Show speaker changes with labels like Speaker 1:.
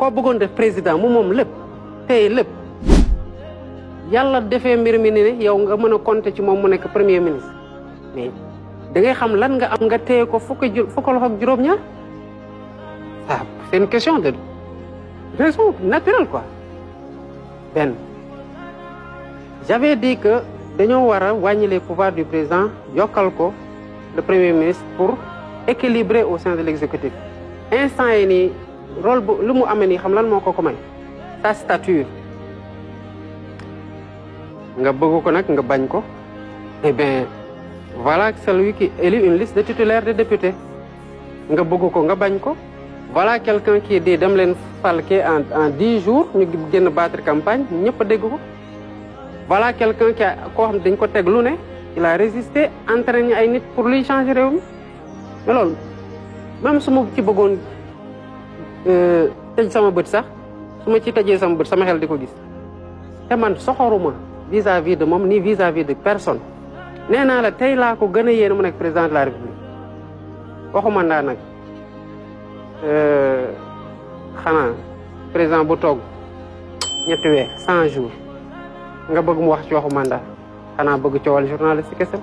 Speaker 1: koo bëggoon def président mu moom lépp tey lépp yàlla defee mbir mi ni ne yow nga mën a compter ci moom mu nekk premier ministre mais da ngay xam lan nga am nga téye ko fukk loxo ak juróom-ñaar ah c'est une question de raison naturelle quoi. Ben j'avais dit que dañoo war a wàññi les pouvoirs du président yokkal ko le premier ministre pour équilibrer au sein de l'exécutif instant yi nii rôle bu lu mu amee nii xam lan moo ko may sa stature nga bëgg ko nag nga bañ ko eh bien voilà celui qui élit une liste de titulaires de députés nga bëgg ko nga bañ ko voilà quelqu'un qui dit dem leen falke en 10 jours ñu génn battre campagne ñëpp dégg ko voilà quelqu'un qui a koo xam dañ ko teg lu ne il a résisté entraîné ay nit pour luy changer réew mi mais loolu même su ma ci bëggoon tëj sama bët sax su ma ci tëjee sama bët sama xel di ko gis te man soxoruma vis-à-vis de moom ni vis-à-vis de personne nee naa la tey laa ko gën a yéene mu nekk président de la république waxuma ndaa nag xanaa président bu toog ñetti weer 100 jours nga bëgg mu wax ci waxu mandat xanaa bëgg coowal journaliste kese